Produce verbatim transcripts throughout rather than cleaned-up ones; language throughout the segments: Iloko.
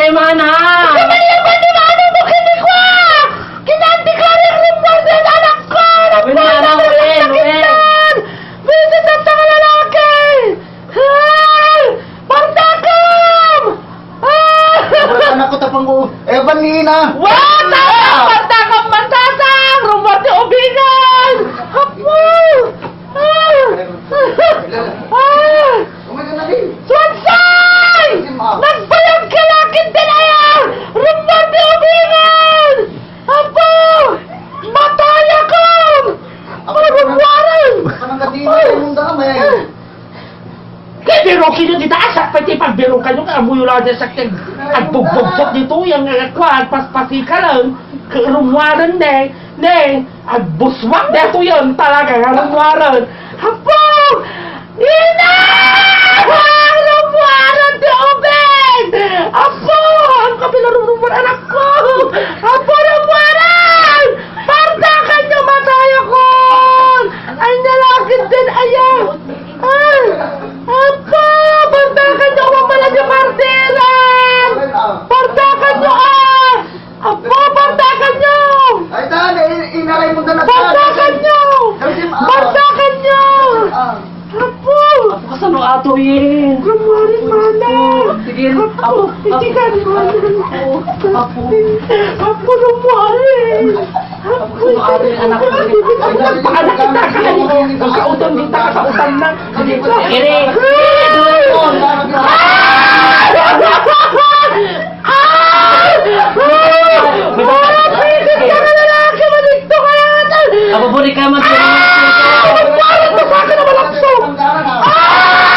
Mana! Kabalyaban ni Manong mo, kinikwa! Kinadeklara rumor dayta anakko! Wen, Manang, wen, wen. Bisit dayta nga lalaki! Ay! Partakom! Ah! Anak ko, tapang ko. Eh, ban ni ina. Wa! Tama! Partakom, mantatang! Rumor ti ubingan! Apo! Ah! Ah! Suadsay! Nagbayag ka lakin din aya! Rumor ti ubingan! Apo! Matayakon! Apo, parang waran! Parang kadina yung damay. Kay biro kayo dita, asak pa ti pagbiro kayo, kay amuyo lang dyan sa kag-, agbugbugtok dito, yung, eh, kuwan, paspasikalan, rumwaran ne, ne, agbuswak dito yun, talaga, nga rumwaran. Apo! Ina! Rumwaran ti ubing! Apo! Ang kapilarumruman anak ko! Apo, rumwaran! Partakan nyo, matayakon! Ay, nalakit din, ayaw! Ah! Apo! Partakan nyo, mapala nyo, partiran! Partakan nyo, ah! Apo, partakan nyo! Ay, ta, i-, inaray mo na. Partakan nyo! Partakan nyo! Ah. Apo! Apo, kasano ato, Yen? Rumwaran, mana! Sige, Apo, apo, iti ka, mana! Apo. Apo, rumwaran! Apo, kasano ato, Yen, anak? Apo, nagpaanak kita, kay nagkautan kita, kasautan na. Sige, ere. Ah! Ah! Marapilit ka na lalaki, maligto ka yata! Abubuli ka, mag- Ah! Lumpuanan ka sa akin na malapso! Ah!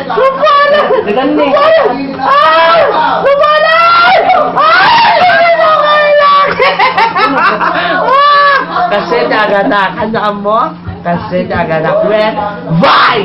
Lumpuanan! Naganni. Lumpuanan! Ah! Lumpuanan! Ah! Lumpuanan! Ah! Kasi ti agada, ano mo? Kasi ti agada. Weh, bye!